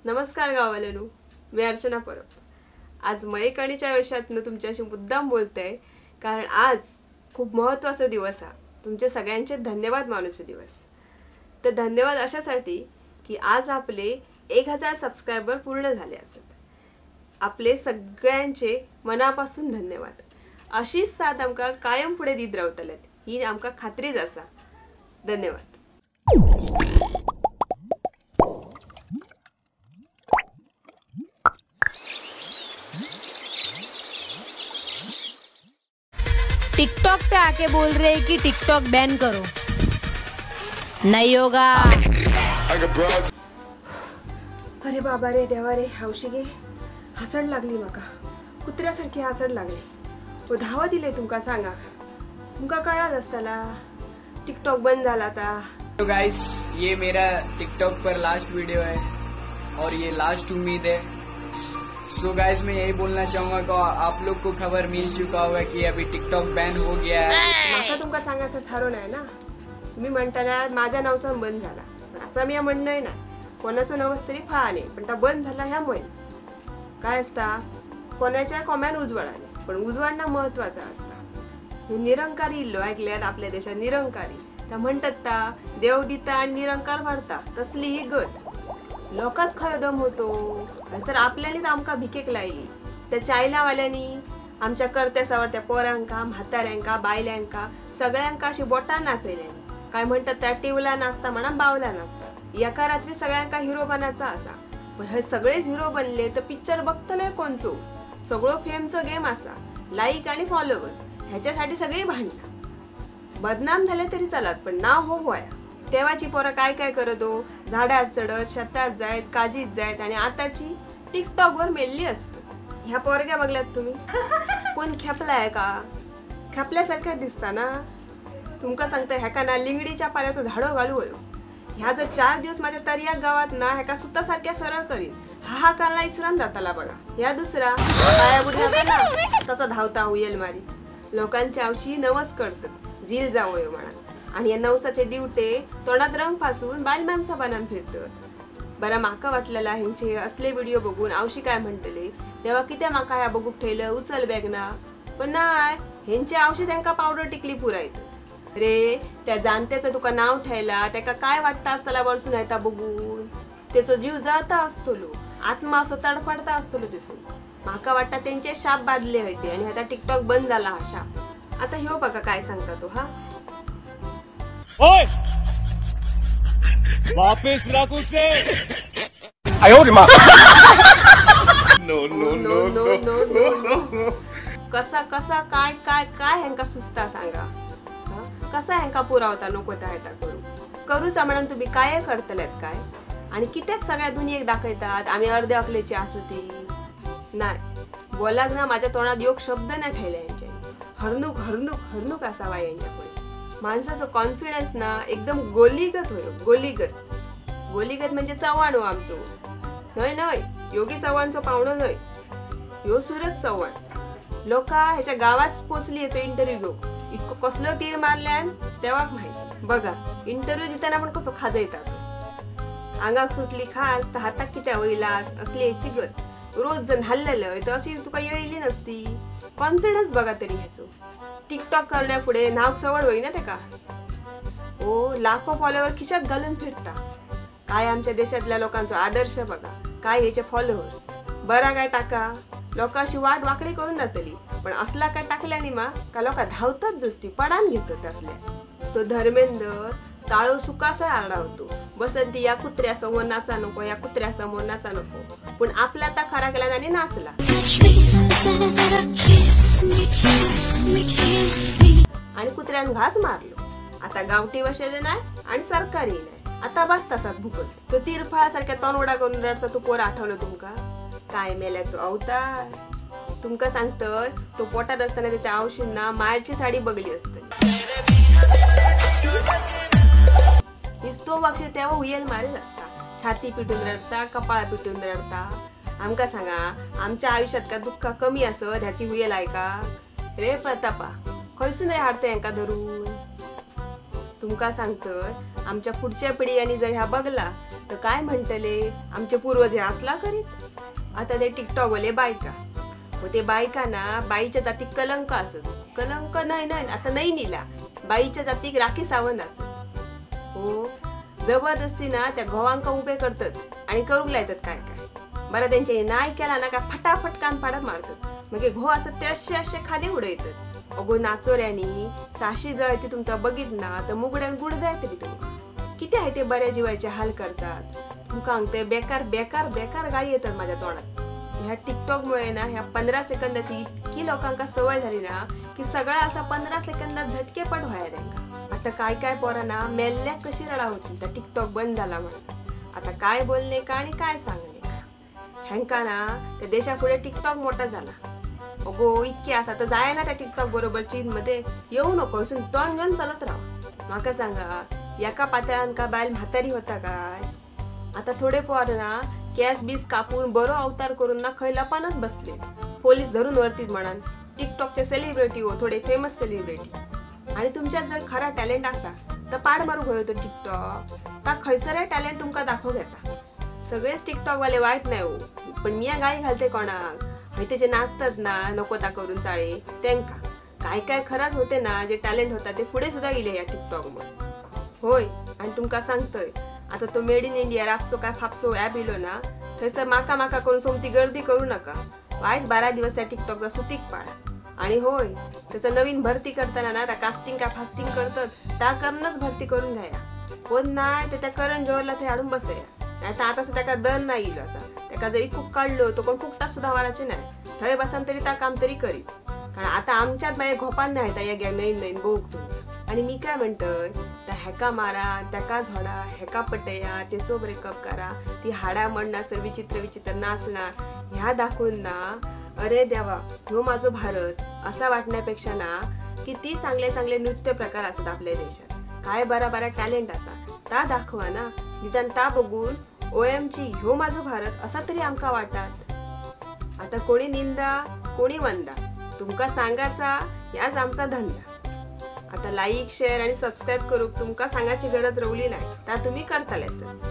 नमस्कार गाववाल्यांनो, मी अर्चना परब. आज मयकणीच्या वेशातनं तुमच्याशी मुद्दाम बोलते, कारण आज खूप महत्त्वाचा दिवस हा. तुमचे सगळ्यांचे धन्यवाद मानूचे दिवस. तर धन्यवाद अशासाठी की आज आपले 1000 सबस्क्रायबर पूर्ण झाले असत. आपले सगळ्यांचे मनापासून धन्यवाद. अशीच साथ आमकां कायम पुढे दीत रावतलेत ही आमकां खात्रीच आसा. धन्यवाद. टिकटॉक पे आके बोल रहे हैं कि टिकटॉक बैन करो, नहीं होगा. अरे बाबा रे देवा रे, हौशी गे हसण लागली माका, कुत्र्यासारखी हसण लागली. ओ धावा दिले तुमका सांगा, तुमका कळलाच असताला टिकटॉक बंद झाला आता. तो गाइस ये मेरा टिकटॉक पर लास्ट वीडियो है और ये लास्ट उम्मीद है. सो गाइस मैं यही बोलना चाहूंगा कि आप लोग को खबर मिल चुका होगा कि अभी टिकटॉक बैन हो गया है. माका तुमका सांगायचं ठरवलं आहे ना, तुम्ही म्हणताना माझ्या नावसान बंद झाला, पण असं मी म्हणणं ना कोणाचं नवस तरी फळा नाही, पण ता बंद झाला ह्यामुळे काय असता कोणाच्या कॉम्यान उजवडाले, पण उजवाडणं महत्वाचा असता. निरंकारी इल्लो ऐकल्यात आपल्या देशात निरंकारी त्या म्हणतात ता देव दिता आणि निरंकार भरता, तसली ही गत. लोकात खरं दम होतो सर, आपल्यानीच आमकां भिकेक लायली. त्या चायलावाल्यांनी आमच्या करत्या सवरत्या पोरांका, म्हाताऱ्यांका, बायल्यांका सगळ्यांका अशी बोटां नाचयल्यांनी. काय म्हणतात त्या टिवला नाचता म्हणा बावला नाचता. एका रात्री सगळ्यांका हिरो बनायचा असा, पण हे सगळेच हिरो बनले तर पिक्चर बघतले कोणचो. सगळो फेमचो गेम असा, लाईक आणि फॉलोवर ह्याच्यासाठी सगळी भांडणं. बदनाम झाले तरी चालत, पण नाव हो वया. तेव्हाची पोरं काय काय करत हो, झाडात चढत, शेतात जायत, काजीत जायत, आणि आताची टिकटॉकवर मेल्ली असत. ह्या पोरग्या बघल्यात तुम्ही, कोण खेपलाय का? खेपल्यासारख्या दिसता ना. तुमका सांगता ह्याका ना लिंगडीच्या पाल्याचो झाडो घालू होयो. ह्या जर 4 दिवस माझ्या तरिया गावात ना ह्याका सुतासारख्या सरळ करीन. हा हा कारणा इसरान जाताला बघा. ह्या दुसरा पायाबुड जाता ना तसा धावता हुयेल मारी. लोकांच्या आवशी नवस करतात, झील जावयो म्हणा, आणि या नवसाचे दिवटे तोंडात रंग फासून बायल माणसा बनान फिरतात. बरं माका वाटलेला ह्यांचे असले व्हिडिओ बघून आवशी काय म्हणतले तेव्हा किती माका ह्या बघूक ठेवलं उचल बॅग ना, पण नाय ह्यांचे आवशी त्यांका पावडर टिकली पुरायत. रे त्या जाणत्याचं तुका नाव ठेवला त्याका काय वाटतं असताला वरसून येता बघून त्याचो जीव जळता असतलो, आत्मा असो तडफडता असतलो त्याचो. माका वाटतं त्यांचे शाप बांधले होते आणि आता टिकटॉक बंद झाला हा शाप. आता ह्यो बघा काय सांगता तो. हा ओए वापस रख उसे. No no no no no. कसा कसा काय काय काय ह्यांका सुचता सांगा, कसा ह्यांका पुरावता नको त्या हेता करू करूचा म्हणून तुम्ही काय करतलेत काय? आणि कित्याक सगळ्या दुनियेक दाखयतात आम्ही अर्धे अकलेची आसू ती. नाही बोलाक ना माझ्या तोंडात योग शब्द नाही ठेवले यांच्या. हरनूक हरनूक हरनूक असावा यांच्यापुढे. माणसाचं कॉन्फिडन्स ना एकदम गोलीगत होयो, गोलीगत. गोलीगत म्हणजे चव्हाण हो आमचो, न्हय न्हय योगी चव्हाणचो पावणो न्हय, ह्यो सूरज चव्हाण. लोका ह्याच्या गावात पोचली ह्याचो इंटरव्ह्यू घेऊक, इतको कसलो तीर मारल्यान तेव्हाक माहिती. बघा इंटरव्ह्यू दिताना पण कसो खाजयतात, आंगाक सुटली खाज तर हाताक किच्या वयलाच असली ह्याची गत. रोज जर हल्लेलं तर अशी तुका येयली नसती. कॉन्फिडन्स बघा तरी ह्याचो. टिकटॉक करण्या पुढे नाव सवड होई ना तेका. ओ लाखो फॉलोवर खिशात घालून फिरता. काय आमच्या देशातल्या लोकांचो आदर्श बघा, काय ह्याचे फॉलोअर्स. बरा काय टाका लोक अशी वाट वाकडी करून जातली, पण असला काय टाकल्या नी मा का लोक धावतात दुसती पडान घेतात असल्या. तो धर्मेंद्र ताळो सुकासा आरडा होतो, बसंती या कुत्र्यासमोर नाचा नको, या कुत्र्यासमोर नाचा नको, पण आपला ता खरा केला आणि नाचला. आणि कुत्र्यान घास मारलो. आता गावठी वशाचे नाही आणि सरकारी नाही, आता बस तसात भुकत. तो तीरफळासारख्या तोंडवडा करून रडता तो पोर आठवलं तुमका? काय मेल्याचो अवतार. तुमका सांगतय तो पोटात असताना त्याच्या आवशींना मायची साडी बघली असतली. तो पक्ष तेव्हा हुयेल मारीत असता, छाती पिटून रडता, कपाळ पिटून रडता. आमका सांगा आमच्या आयुष्यात का दुःख कमी असत ह्याची हुयेल आहे का? रे प्रतापा खंयसून रे हाडता हेंका धरून. तुमका सांगतय आमच्या पुढच्या पिढीयांनी जर ह्या बघला तर काय म्हणतले, आमचे पूर्वज हे असला करीत. आता ते टिकटॉकवाले बायका, हो ते बायका ना बाईच्या जातीक कलंक असत, कलंक नाही नाही आता नाही निला, बाईच्या जातीक राखी सावंत असत. हो जबरदस्ती ना त्या घोवांका उभे करतात आणि करूक लायतात काय काय. बरं त्यांचे नाही केला ना का फटाफट कान पाडत मारतात, मग घो असत ते असे असे खाली उडयतात. अगो नाचोऱ्यांनी साशी जळ ती तुमचा बघित ना तर मुगड्यान गुड जाय तरी तुमका. किती आहे ते बऱ्या जीवाचे हाल करतात. तुमका सांगते बेकार बेकार बेकार गाळी येतात माझ्या तोंडात. ह्या टिकटॉकमुळे ना ह्या 15 सेकंदाची इतकी लोकांका सवय झाली ना की सगळा असा 15 सेकंदात झटकेपट व्हायला त्यांका. आता काय काय पोरांना मेल्ल्या कशी रडा होती त्या टिकटॉक बंद झाला म्हणून. आता काय बोलणे का आणि काय सांगणे का, ह्यांका ना त्या देशापुढे टिकटॉक मोठा झाला. अगो इतके असा तर जायला त्या टिकटॉक बरोबर चीनमध्ये येऊ नको, असून तोंड घेऊन चालत राहा. माका सांगा एका पातळान का बायल म्हातारी होता काय. आता थोडे पोर ना केस बीस कापून बरो अवतार करून ना खंय लपानच बसले, पोलीस धरून वरतीच म्हणान टिकटॉकचे सेलिब्रिटी हो, थोडे फेमस सेलिब्रिटी. आणि तुमच्यात जर खरा टॅलेंट असा तर पाड मारू हयो तो टिकटॉक, का खंयसरय टॅलेंट तुमका दाखोवंक येता. सगळेच टिकटॉकवाले वाईट नाही हो, पण मी गाई घालते कोणाक, हय ते जे नाचतात ना नको ता करून चाळे त्यांका काय काय खराच होते ना, जे टॅलेंट होता ते पुढे सुद्धा गेले या टिकटॉकमुळे. होय आणि तुमका सांगतोय आता तो मेड इन इंडिया रापसो काय फापसो ॲप इलो ना थंयसर माका माका करून सोमती गर्दी करू नका, वायच 12 दिवस त्या टिकटॉकचा सुतीक पाडा. आणि होय त्याचं नवीन भरती करताना ना त्या कास्टिंग काय फास्टिंग करतात त्या करणच भरती करून घ्या, कोण नाही तर त्या करण जोहरला थंय हाडून बसया. नाही तर आता सुद्धा का दर नाही इलो असा, त्याका जरी खूप काढलो तो कोण कुकटा सुद्धा वाराचे नाही, थंय बसान तरी त्या काम तरी करीत. कारण आता आमच्यात बाई घोपान नाही त्या या नवीन नवीन बघ तुम्ही. आणि मी काय म्हणतोय त्या हेका मारा त्याका झोडा हेका पटया तेचो ब्रेकअप करा ती हाडा म्हणणार सर विचित्र विचित्र नाचणार ह्या दाखवून ना अरे देवा ह्यो माझो भारत असा वाटण्यापेक्षा ना किती चांगले चांगले नृत्य प्रकार असतात आपल्या देशात, काय बरा बरा टॅलेंट असा ता दाखवा ना, निदान ता बघून OMG ह्यो माझो भारत असा तरी आमका वाटत. आता कोणी निंदा कोणी वंदा, तुमका सांगायचा याच आमचा धंदा. आता लाईक शेअर आणि सबस्क्राईब करूक तुमका सांगायची गरज रवली नाही, ता तुम्ही करतालेतच.